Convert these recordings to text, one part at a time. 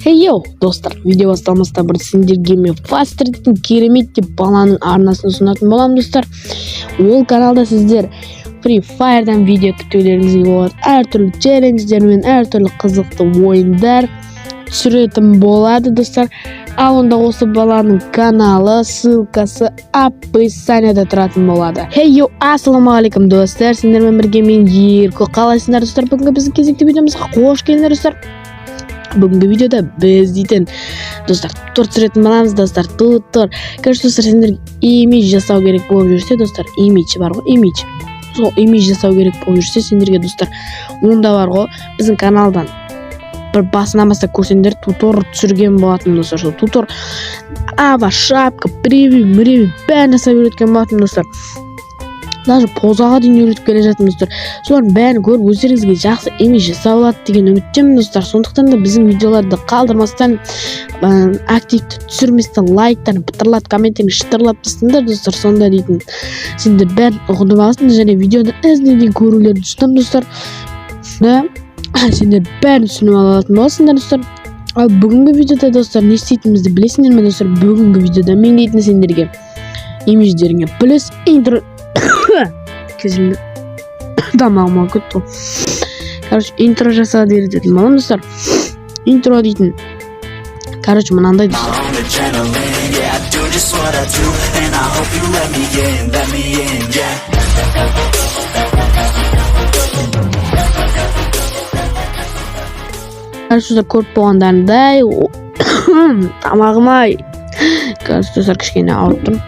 Хей йоу, достар, видео басталмастан бұрын сендерге мен Фастер дейтін керемет деп баланың арнасын ұсынатын боламын, достар. Ол каналда сіздер Free Fire'дан видео күтулеріңізге болады. Әртүрлі челлендждер мен әртүрлі қызықты ойындар түсіретін болады, достар. Ал онда осы баланың каналы, ссылкасы описанияда тұратын болады. Хей йоу, ассалаумағалейкум, достар. Сендермен бірге мен, Ерко. Қалайсыңдар, достар? Бүгінгі біздің кезекті видеомызға қош келдіңдер, достар. Бүгінгі видеода біз дейтін, достар, тур түсіретін боламыз, достар, тур. Короче, достар, сендер имидж жасау керек болып жүрсе, достар, имидж бар ғой, имидж, сол имидж жасау керек болып жүрсе сендерге, достар, онда бар ғой, біздің каналдан бір басынан бастап көрсеңдер, тутор түсірген болатын, достар. Сол тутор, ава, шапка, превью мревью бәрін жасап үйреткен болатын, достар. Даже позаға дейін үйретіп келе жатырмыз, достар. Солардың бәрін көріп, өздеріңізге жақсы имидж жасап алады деген үміттемін, достар. Сондықтан да біздің видеоларды қалдырмастан, активті түсірместен, лайктарын бытырлатып, комменттерін шытырлатып тастаңдар, достар. Сонда дейтін сендер бәрін ұғынып аласыңдар және видеоны ізіне дейін көрулеріңді ұсынамын, достар. Да, сендер бәрін түсініп алатын боласыңдар, достар. Ал бүгінгі видеода, достар, не істейтінімізді білесіңдер ме, достар? Бүгінгі видеода мен дейтін сендерге имидждеріңе плюс интро, кешіріңдер, тамағым ауырып кетті ғой. Короче, интро жасауды үйрететін боламын, достар. Интро дейтін, короче, мынандай, достар. Own adrenaline, yeah, I do just what I do, and I hope you let me in, yeah. Короче, достар, көріп болғандарындай, тамағым ай, короче, достар, кішкене ауырып тұрмын.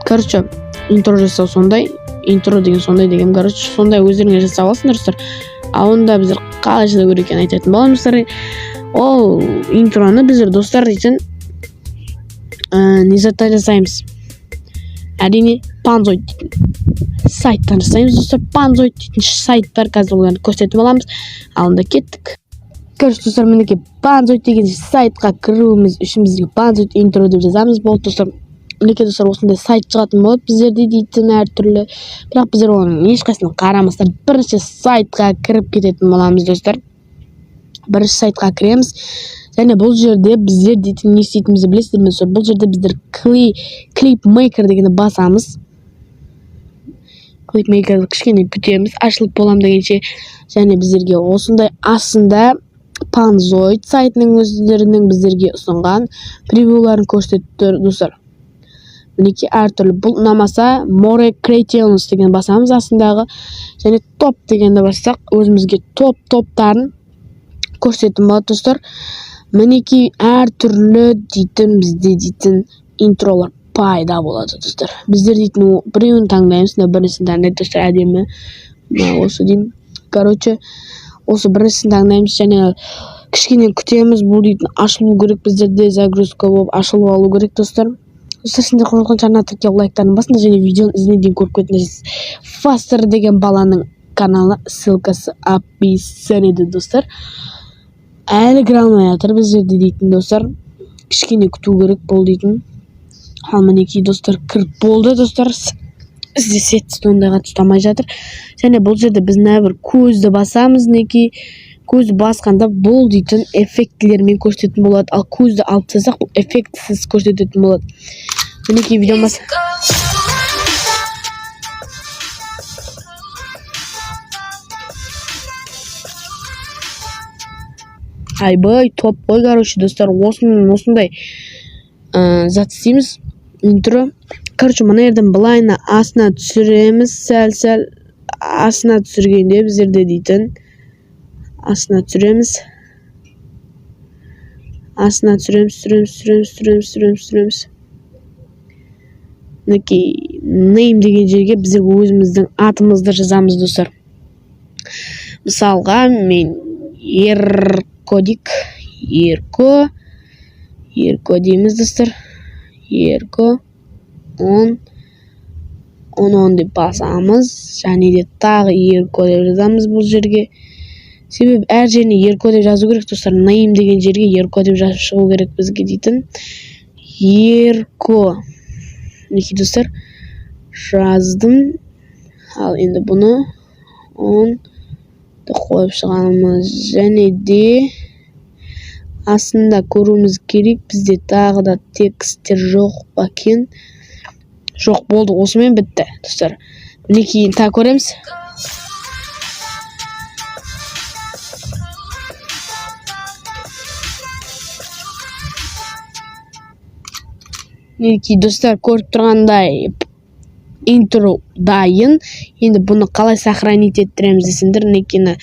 Короче, интро жасау сондай, интро деген сондай деген, короче, сондай өздеріңе жасап аласыңдар, достар. Ал онда біздер қалай жасау керек екенін айтатын боламыз, достар. Ол интроны біздер, достар, дейтін не заттан жасаймыз? Әрине, Панзойд дейтін сайттан жасаймыз, достар. Панзойд дейтін сайт бар, қазір оларды көрсетіп аламыз. Ал онда кеттік. Короче, достар, мінекей, Панзойд деген сайтқа кіруіміз үшін бізге Панзойд интро деп жазамыз, болды, достар. Мінекей, достар, осындай сайт шығатын болады біздерде дейтін әртүрлі, бірақ біздер оның ешқайсысына қарамастан бірінші сайтқа кіріп кететін боламыз, достар. Бірінші сайтқа кіреміз және бұл жерде біздер дейтін не істейтінімізді білесіздер ме, достар? Бұл жерде біздер клип мейкер дегенді басамыз. Клип мейкерді кішкене күтеміз ашылып болам дегенше және біздерге осындай астында Панзойд сайтының өздерінің біздерге ұсынған превьюларын көрсетіп тұр, достар. Мінекей, әртүрлі. Бұл ұнамаса, More Creations деген басамыз астындағы және топ дегенді бассақ, өзімізге топ топтарын көрсететін болады, достар. Мінекей, әртүрлі дейтін бізде дейтін интролар пайда болады, достар. Біздер дейтін біреуін таңдаймыз. Мына біріншісін таңдайды, достар, әдемі, мына осы деймін. Короче, осы біріншісін таңдаймыз және кішкене күтеміз. Бұл дейтін ашылу керек, біздерде загрузка болып ашылып алу керек, достар. Достар, сендер қосылған арна тіркеліп, лайктарын басыңдар және видеоның ізіне дейін көріп кетіңдер. Фастер деген баланың каналы, ссылкасы описаниеде, достар. Әлі кіре алмай жатыр біздерде дейтін, достар, кішкене күту керек бұл дейтін. Ал мінекей, достар, кіріп болды, достар. Бізде сеть ондай қатты ұстамай жатыр және бұл жерде біз мына бір көзді басамыз. Мінекей, көзді басқанда бұл дейтін эффектілермен көрсететін болады, ал көзді алып тастасақ, бұл эффектісіз көрсететін болады. Мінекей, видео бас. Айбай, топ қой. Короче, достар, осындай зат істейміз, интро. Короче, мына жерден былайына астына түсіреміз, сәл сәл астына түсіргенде біздерде дейтін астына түсіреміз, астына түсіреміз, түсіреміз, түсіреміз, түсіреміз, түсіреміз, түсіреміз. Мінекей, name деген жерге біздер өзіміздің атымызды жазамыз, достар. Мысалға, мен Ерко дейік, Ерко, Ерко дейміз, достар. Ерко 10 10 10 деп басамыз және де тағы Ерко деп жазамыз бұл жерге, себебі әр жеріне Ерко деп жазу керек, достар. Name деген жерге Ерко деп жазып шығу керек бізге дейтін. Ерко, мінекей, достар, жаздым. Ал енді бұны 10 қойып шығамыз және де Астында көруіміз керек, бізде тағы да тексттер жоқ па екен? Жоқ, болды, осымен бітті, достар. Мінекей, тағы көреміз. Мінекей, достар, көріп тұрғандай, интро дайын. Енді бұны қалай сохранить еттіреміз десеңдер, мінекей, мына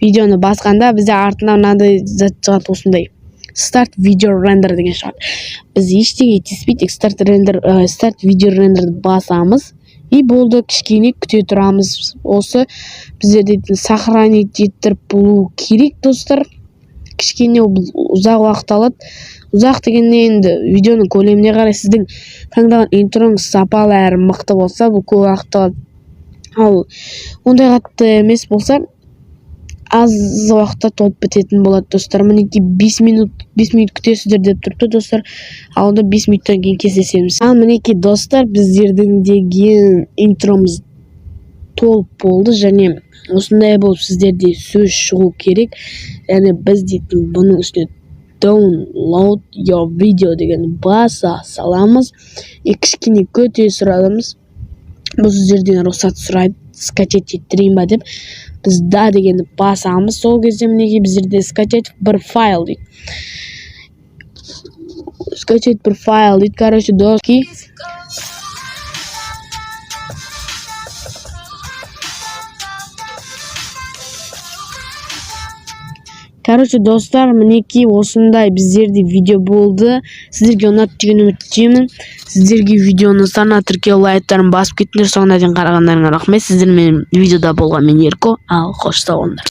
видеоны басқанда бізде артынан мынандай зат шығады, осындай «Старт видео рендер» деген шығады. Біз ештеңе тиіспей, тек старт рендер, «Старт видео рендер» ді басамыз, и болды. Кішкене күте тұрамыз. Осы біздерде сохранить еттіріп болу керек, достар. Кішкене бұл ұзақ уақыт алады. Ұзақ дегенде, енді видеоның көлеміне қарай. Сіздің таңдаған интроңыз сапалы әрі мықты болса, бұл көп уақыт алады, ал ондай қатты емес болса, аз уақытта толып бітетін болады, достар. Мінекей, 5 минут, 5 минут күтесіздер деп тұрыпты, достар. Ал онда 5 минуттан кейін кездесеміз. Ал мінекей, достар, біздердің деген интромыз толып болды және осындай болып сіздерде сөз шығу керек. Және біз дейтін бұның үстіне «Download your video» деген баса саламыз и кішкене күте тұрамыз. Бұл сіздерден рұқсат сұрайды, скачать еттірейін ба деп. Біз «Да» дегенді басамыз. Сол кезде, мінекей, біздерде «Скачать бір файл» дейді, «Скачать бір файл» дейді. Короче, доски. Короче, достар, мінекей, осындай біздерде видео болды. Сіздерге ұнады деген үміттемін. Сіздерге видеоны ұнаса, тіркеу, лайктарын басып кетіңдер. Соңына дейін қарағандарыңа рахмет. Сіздермен видеода болған мен, Ерко. Ал қош, сау болыңдар.